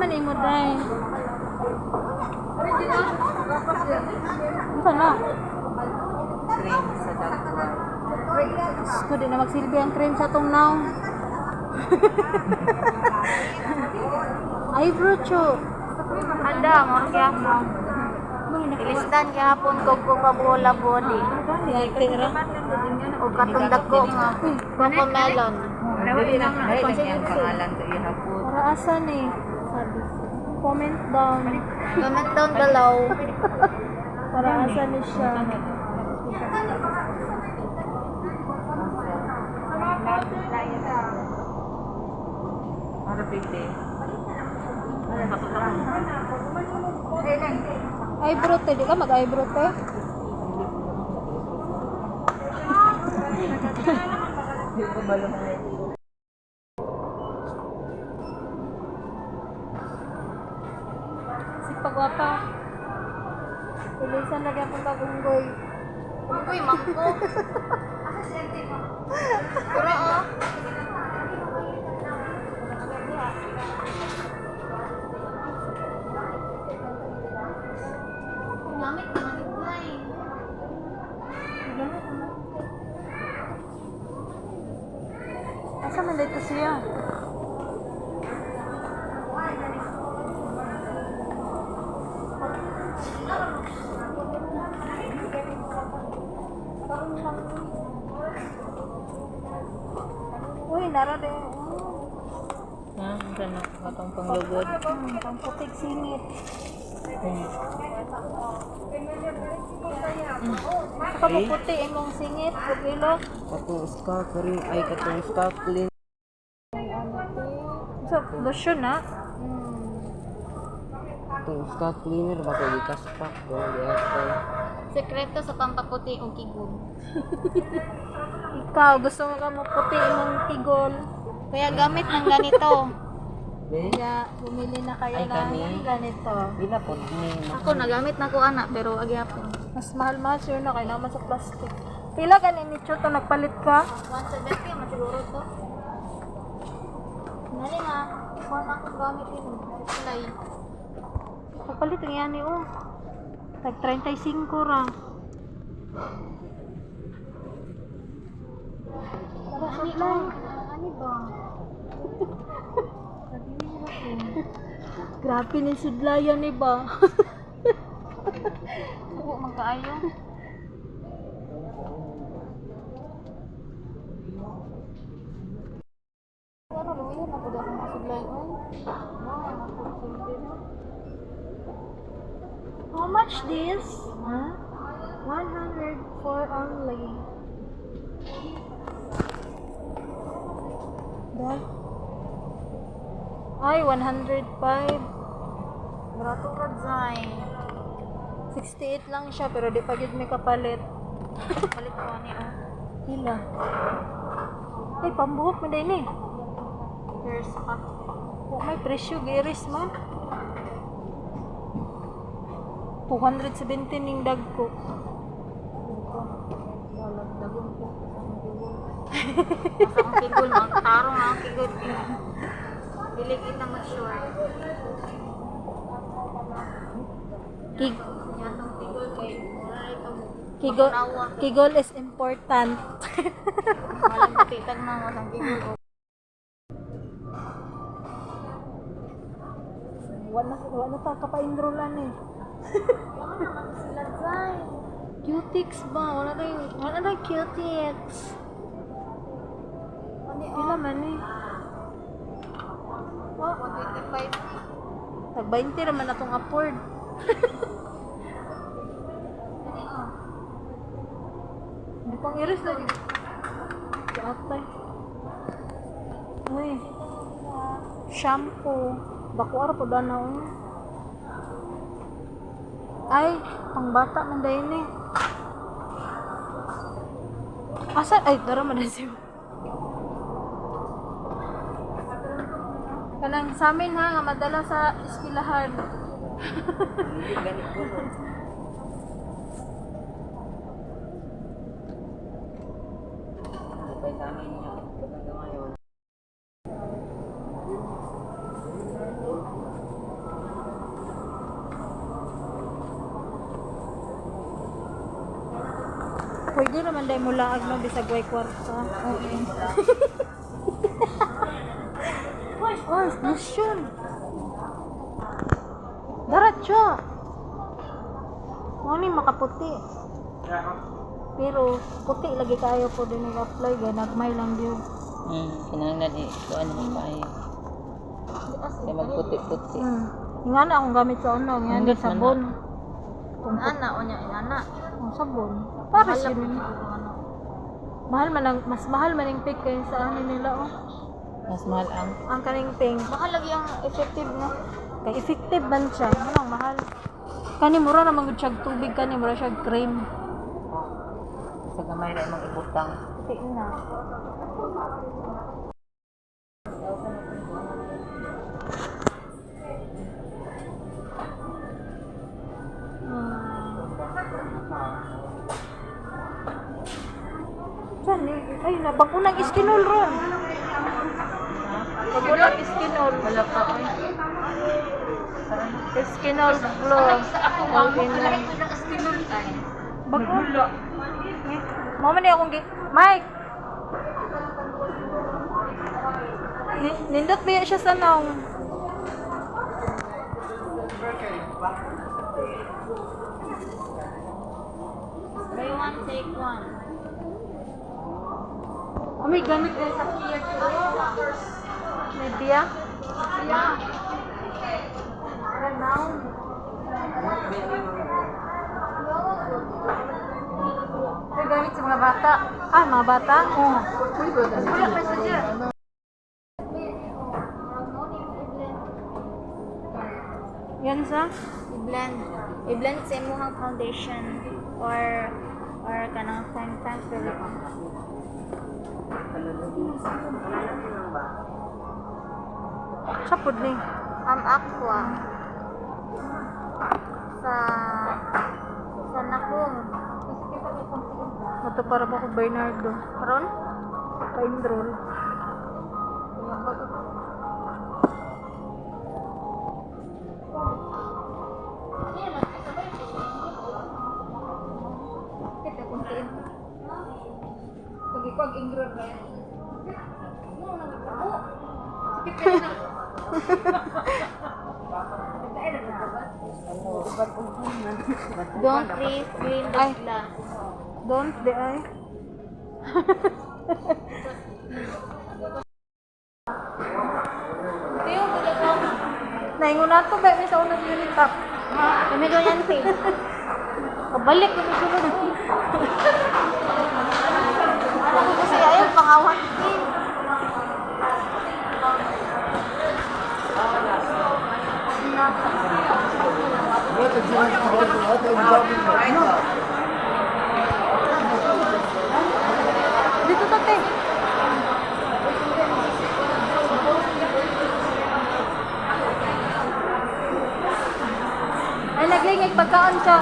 man imo day? Ano na? Cream sa dagwa. Diyos ko, di na magsilbi ang cream sa atong naong. Eyebrow cho. Anda, mo gyapon. Ilistan gyapon ko Coca-Cola body. Tira. O katong dako nga Cocomelon. Dili na dili na ang pangalan sa iya hapon. Para asa ni? Comment down. Comment down below. Para asa ni siya. Para pwede. Eyebrow te, di ka mag-eyebrow te? Di ko balo. Si pagwapa. Tulisan lagi akong kagunggoy. Uy, mangko. Pero oh. Gamit naman ito eh. Asa man dito siya? Uy, nara din. Ha, sana katong panglugod. Pamputig singit. Saka maputi imong singit, ug ilok. Katong scar cream ay katong scar clean. So, lotion na. Katong scar cleaner ba kay gikas pack do di. Sekreto sa pampaputi o kigol. Ikaw, gusto mo ka maputi imong tigol. Kaya gamit ng ganito. Be, Kaya, bumili na kayo Ay, ng kani? ganito. pila pod ni Ako nagamit na ko ana pero agyapon. Mas mahal-mahal sure na kayo naman sa plastic. Pila gani ni Choto nagpalit ka? 170 man siguro to. Nani nga, kung ako gamit yun, supply. Nagpalit ang yan eh, oh. Tag 35 ra. Tara, Ani supply. oh, ani ba? Grabe ni sudlayan ni ba? Tugo man kaayo. Ano lumihan na pud akong masuglay oy. How much this? Huh? 104 only. Da? Ay, 105. Barato ra zay. 68 lang siya pero di pa gyud may kapalit. Palit ko ani oh. Pila? Ay, pambuhok man din eh. Here's pa. Wa may presyo giris man. 270 ning dagko. Walang dagong ko sa akong kigol. Sa akong kigol, mga tarong ang kigol. Dili kita mag-short. Kig Yatong kigol kay wala itong kigol, pangtawa. kigol is important. Walang putitag na walang kigol. Wala ta kapa-enrollan eh. Wala naman sila zay. Cutix ba? Wala tayong cutix. Ano Pila man eh. 125. Tag 20 raman atong afford. Ano oh? Hindi pang iris lagi. Atay. Uy. Shampoo. Bako ara po na oh. Ay, pangbata man dayon eh. Asa? Ay, dara man dayon siya. Kanang sa amin ha, nga madala sa eskilahan. Hindi gani ko no. Okay sa amin niya. Hanggang ngayon. Pwede naman dahil mula no bisag way kwarta. Okay. Oh, lotion. Diretso. Mo ni makaputi. Pero puti lagi kayo po din nag-apply gay nagmay lang gyud. Kinahanglan eh. Kuan mo kaayo. Kaya magputi-puti. Nga na akong gamit sa una, nga ni Nindot man sabon. Ana o niya inana. Ang sabon. Pares Mahal yun. po siguro ano. Mahal man ang mas mahal man ang pink kaysa sa ano nila oh. Mas mahal ang Ang kaning pink. Baka lagi ang effective no. Kay effective man siya. Ano ang mahal? Kani mura ra man gud siya tubig kani mura siya cream. sa gamay ra imong ibutang. Puti na. Diyan eh. Ay, na, bago ng iskinol ron. Bago ng iskinol. Wala pa oy. Iskinol glow. Ako ang ko ng skinol ay. Bago. Mama ni akong Mike! Nindot ba siya sa naong? Buy one take one. Oh, may gamit din sa Kia. May biya? Biya. Renown. May gamit sa mga bata. Ah, mga bata? Oo. Wala pa sa dyan. Yan sa? I-blend. I-blend sa imong foundation or kanang time time pero Sa pudling. Aqua sa sa nakong Ito para ba ko Bernardo? karon Pa-enroll. Don't please clean the Ay. glass. Don't the ay. Naingon na to ba ni sa unang unit top. Kami doon yan, Faye. Pabalik ko sulod. Ano ko kasi ayaw, pangawan. Dito to te. Ay naglingig pagkaon siya.